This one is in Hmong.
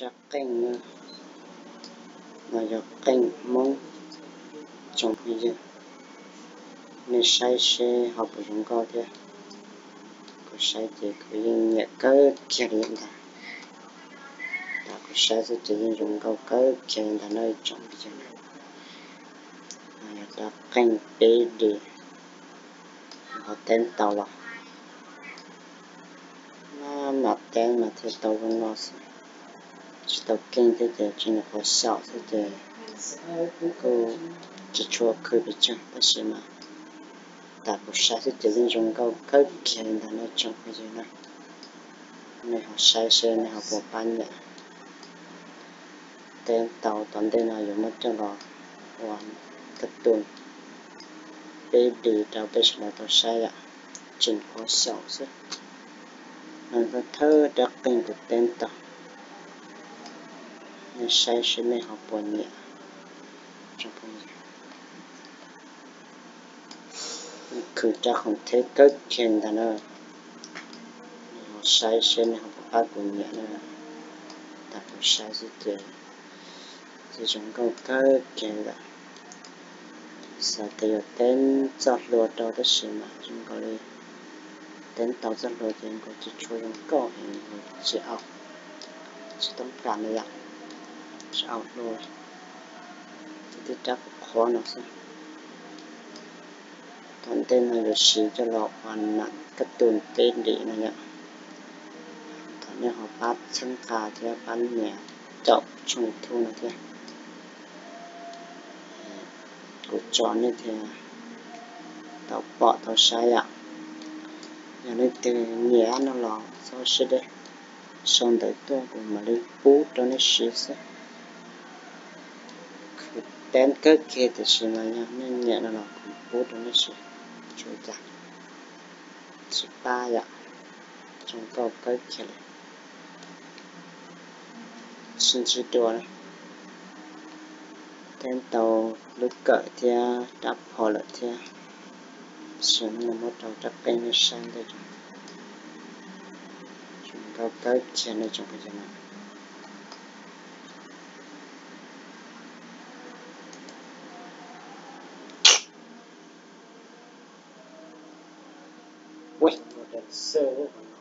Rab qeej no, no yog qeej Hmoob tsoom phooj ywg, nej saib seb ho puas zoo nkauj thiab. Kuv saib ces kuv yeej nyiam kawg kiag li ntag. Tam kuv saib xwb ces yeej zoo nkauj kawg kiag li ntag no ib tsoom phooj ywg. Rab qeej peb D, ho teeb tau los maj mam teeb mas thiaj tau zoo no xwb. Tsis tau keej thiab ces tsis nyuam qhuav xyaum xwb ces kuj tsis tshua khw pes tsawg tab sis mas tam kuv saib xwb ces yeej zoo nkauj kawg kiag li ntag no tsoom phooj ywg na. Nej ho saib seb nej ho puas pab nyiam. Teeb tau tom ntej no yuav muab coj los ua kab tus peb D rau peb sawv daws tau saib yom. Tsis nyuam qhuav xyaum xwb. No thawj thawj rab qeej kuv teeb tau, nej saib seb nej ho puas nyiam. Khwv rab khoom theb kawg kiag ntag na. Nej ho saib seb nej ho puas pab kuv nyiam na. Tam kuv saib xwb ces tsis zoo nkauj kawg kiag lawm. Xav tias yuav teeb txoj hlua rau tab sis mas zoo nkaus li teeb tau txoj hlua ces nkaus tsis tshua zoo nkauj heev, tsis au, tsis toob kas na yom, tsis au hlua, ces tib rab qhuav qhuav no xwb. Tom ntej no yuav siv coj los ua nam kab tus peb D no yom. Thov nej ho pab txhawb nqa thiab pab nias caum tshooj YouTube no thiab. Kuv tso nej thiaj tau pom tau saib yom. Yog leej twg nyiam no los txhob siab deb, sau ntawv tuaj kuv mam li pub rau nej siv xwb. Kuv teeb kawg kiag tiam sis mas yog nej nyiam no los kuv pub rau nej siv. Tsuas cas tsis pab yom, zoo nkauj kawg kiag li. Sib ntsib dua na. Teeb tau lub kawm thiab rab phom lawm thiab. Xyov no muab rau rab qeej nej saib ntej, zoo nkauj kawg kiag nej tsoom phooj ywg na. Ua xwb.